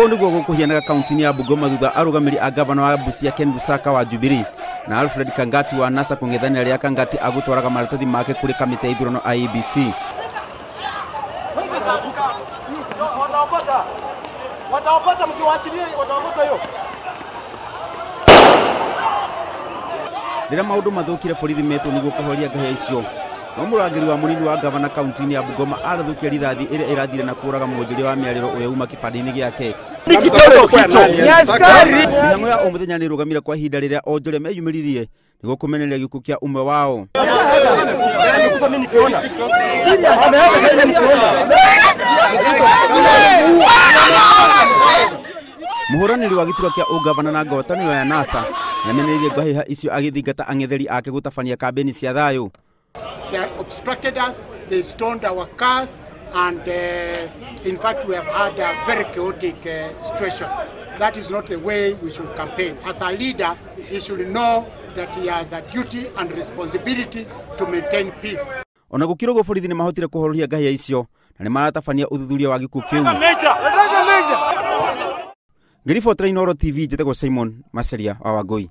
Ũũ nĩguo gũkũhianaga kaunti-inĩ ya Bungoma thutha arũgamĩri a gavana wa Busia Ken Lusaka wa Jubilee na Alfred Kangati wa NASA kũng'ethanĩra rĩrĩa Kangati agũtwaraga maratathi make kũrĩ kamĩtĩ ya ithurano IEBC. Wataokota, msiwaachilie, wataokota hiyo. Rĩrĩa maũndũ mathũkire borithi metwo nĩguo kũhoria ngahĩha icio, no mũrangĩri wa mũnini wa gavana kaunti-inĩ ya Bungoma arathũkia rithathi ĩrĩa ĩrathire na kũraga mwonjoria wa mĩarĩro ũrĩa uma kĩbandĩ-inĩ gĩake. Mĩhang'o ya o mũthenya nĩ ĩrũgamire kwa ihinda rĩrĩa onjoria meyumĩririe nĩguo kũmenereria gĩkuũ kĩa ũmwe wao. Mũhũranĩri wa gĩturwa kĩa ũgavana na ngwatanĩro ya NASA nĩamenereirie ngahĩha icio agĩthingata ang'etheri ake gũtabania kambĩni cia thayũ. They obstructed us, they stoned our cars, and in fact we have had a very chaotic situation. That is not the way we should campaign. As a leader, he should know that he has a duty and responsibility to maintain peace. Ona gũkĩrĩ ũguo borithi nĩmahotire kũhorohia ngahĩha icio na nĩmaratabania ũthuthuria wa gĩkuũ kĩu. Ngĩribotera Inooro TV, njĩtagwo Simon Macharia wa Wangũi.